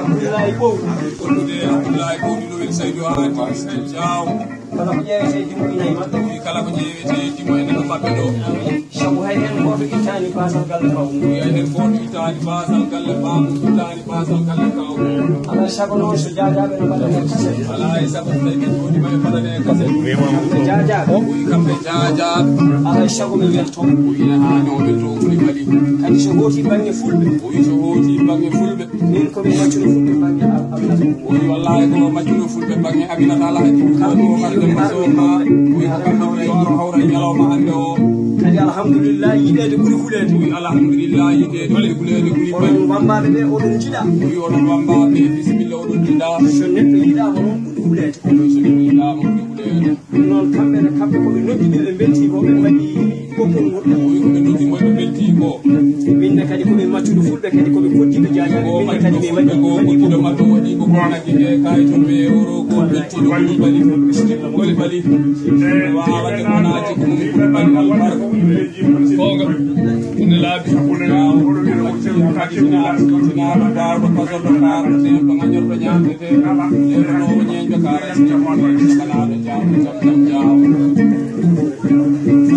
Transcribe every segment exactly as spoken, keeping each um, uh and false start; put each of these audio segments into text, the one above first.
Abdoulaye Bow. Abdoulaye Bow, ɗino weli Saydu Haadi, Jaaw. Kala ko ƴeewetee dimo ina e maɓɓe. Wi kala ko ƴeewetee dimo ene ko maɓɓe ɗo. Sabu hay heen gooto ittaani baasal galle baabu. Wi hay heen gooto ittaani baasal galle baabu, ittaani baasal galle kaw. Alaa e sago noon so jaajaaɓe no mbaɗanee kaset. Alaa e sago so tawi ɓe jooɗiima e mbaɗanee kaset. Kamɓe jaajaaɓe. Wi kamɓe jaajaaɓe. Alaa e sago mi weltoo. Wi ene haani o weltoo Koulibaly. Kadi so hooti bannge fulɓe. Wi so hooti bannge fulɓe. Min ko mi maccuɗo fulɓe bannge Al-, Aminata. Wi wallaahi ko maccuɗo fulɓe bannge Aminata Alhaji. Kamɓe mbiyi yo mi ar. Wi ko kamɓe mbiyi yo ar hawra e ñalawma hannde o. Kadi alhamdulillah, yiɗeede ɓuri huleede. Wi alhamdulillah, yiɗeede ɓuri huleede, ɓuri oɗon wammbaaɓe ɓe, oɗon njiɗa. Wi oɗon wammbaaɓe, bisimilla, oɗon njiɗa. So neɗɗo yiɗaama noon ɓuri huleede. Wi so neɗɗo yiɗaama ɓuri huleede. Ɗum noon, kamɓe ne, kamɓe ko ɓe noddi ɓe, ɓe mbeltii ko, ɓe mbaɗi ɓoggol ngol. Wi ko ɓe noddi mo, ɓe mbeltii ko. Min ne kadi ko min maccuɗo fulɓe, kadi ko ɓe koddiiɗo jaajaaɓe. Min ne kadi min mbaɗi, ko min mbaɗi koddiiɗo maɓɓe waɗi ko gonaki ɓe kayitol ɓe euro ko beltiiɗo Koulibaly. Koulibaly. Waawata ko naati ko mum Koulibaly albarka. Goonga. Ine laabi. Tinaaɗo baawɗo pasorɗo kaarɗo neemɗo ŋañorɗo ñaamde.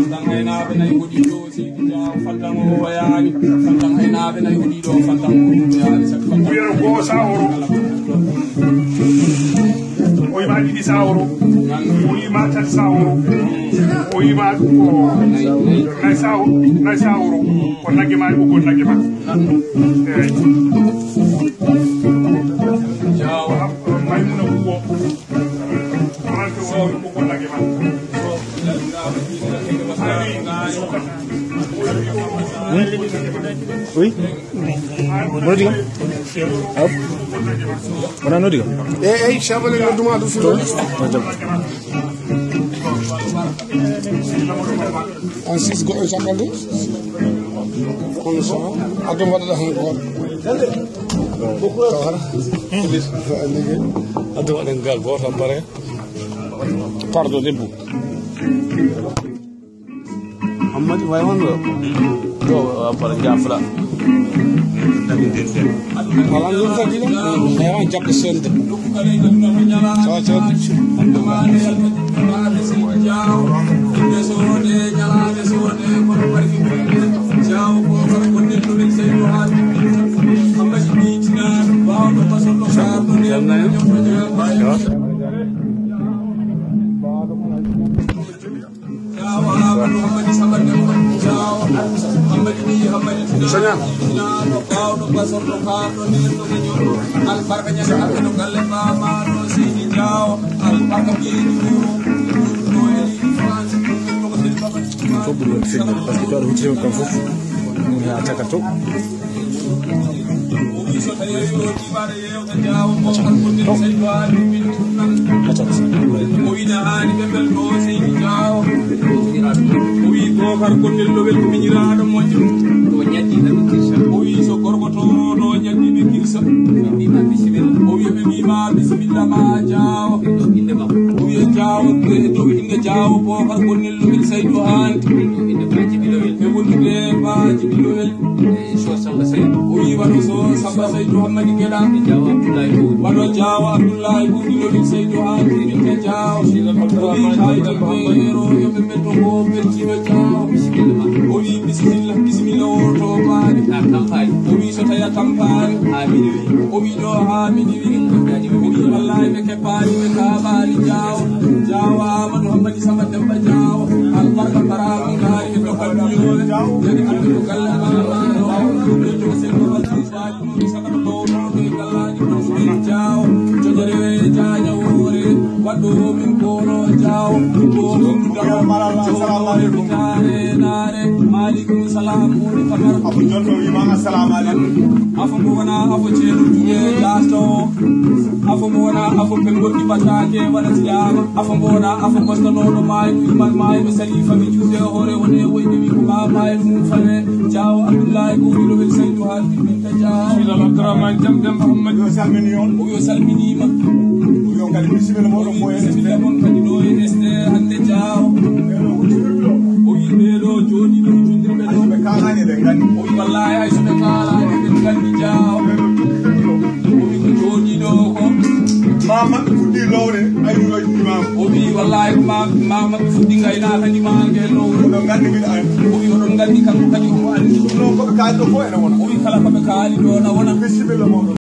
Tan aynaaɓe nayi ko ɗiɗo, Seydi Jaaw, Fantan o woyaani. Fantan aynaaɓe nayi ko ɗiɗo, Fantan o woyaani. Sabi Fantan wiyata goo sa oro. O yima ɗiɗi sa oro. O yima tati sa oro. O yima ko nayi sa oro. Nayi sa oro. Ko nagge ma e ɓoggol nagge ma. Eeyi. Jaaw. Maymuna Kubo. Oui. Noddi kam? Aw. Wona noddi kam? Eeyi, eeyi, Cheikh Abdou nodduma ɗum fuɗɗo. On six goɗɗo capanɗe. Kono so addu mbaɗaɗa heen ko taw hara. Addu waɗen gal gooto pare. Pardon, debbo. Hammadi, way honno? Yo, a fara jafra. Wala ɗum tagi ɗo. Ewa, jaɓɓe selde. Sawa, sawa. Jaawo Amadou Hammadi Samba Demba, Jaawo Hammadi Ni, Hammadi Tina, Tina, ko baawɗo basorɗo, kaarɗo, neerɗo, leñol. Albarka ñande alɗo galle Baba Maɗo Seydi Jaawo. Albarka ɓiyeeji mum. Ɗo e France, ko sel Baba. Ɗum fof ɓuri waɗde firndere, par ce que to aɗa huccita kam fof, ɗum he a cakat to. O wi so tawi o yiɗi waɗde yeewtere Jaawo Bookar Konnel Seydu Haali min Tunnal. O wi na haani ɓe mbeltoo Seydi Jaawo. O wi Bookar Konnel no welɗo miñiraaɗo moƴƴo. O wi so gorko to ɗo ñaddi ɓe kirsa. O wi ɓe mbiima bisimilla ma Jaawo. O wi e Jaawo, e dow innde Jaawo Bookar Konnel no welɗo Seydu Haali. E wondude Baaji Bilowel. So Samba Saydou. O wi waɗo so Samba Saydou Hammadi Geɗa. Jaawo Abdoulaye Bow. Waɗo Jaawo Abdoulaye Bow Bilowel Saydou Hammadi Binta Jaawo. O wi kayitol ɓe euro yo ɓe mbelto ko beltiiɗo Jaawo. O wi bisimilla, bisimilla o to Baaji. O wi so tawi a tampaani. O wi ɗo haa minuit. O wi wallahi ɓe kebbaani, ɓe kaabaani Jaawo. Jaawo Amadou Hammadi Samba Demba Jaawo. Albarka Barama Ngaari e dokkal miñoore. Jadi ko galle Barama Ngaari. Jojere jaaña woore, waɗɗo min kono Jaawo, ko min daro. Assalamu aleykum. Taare naare, maaleykum salam, Mody Camara. Afo jonto wiima assalamu aleykum. Afo mo wona afo ceeɗu juuɗe jaasto. Afo mo wona afo pengol ɗi bataake waɗa siyaama. Afo mo wona afo kostanooɗo maayɗo, iman maayɗo, sali fami juuɗe hoore wone woyde wi ko ma maayɗo mum fame. Jaawo Abdullahi ko wuro wel Saydu Haali. Bilal Abdourahmane Jam Demba Hammadi. O salmini on. O salminiima. O wi on kadi bisimilla moɗon fof e bisimilla mon kadi ɗo e S D hannde Jaawo. O wi ɓeeɗo jooɗiiɓe. O wi, wallaahi, hay so ɓe kaalaani, eɗen nganndi jaaw. O wi, ko jooɗii ɗo ko. Ma maɓɓe fuɗɗi lowre aynuuji imam. O wi, wallaahi, ko ma, ma maɓɓe fuɗɗi ngaynaaka ndi maa ngel lowre. Oɗon nganndi mbiɗa anndi. O wi, oɗon nganndi kanko kadi omo anndi. Ɗum noon ko ɓe kaali ɗo fof ene wona. O wi, kala ko ɓe kaali ɗo na wona. Bisimilla mooɗon.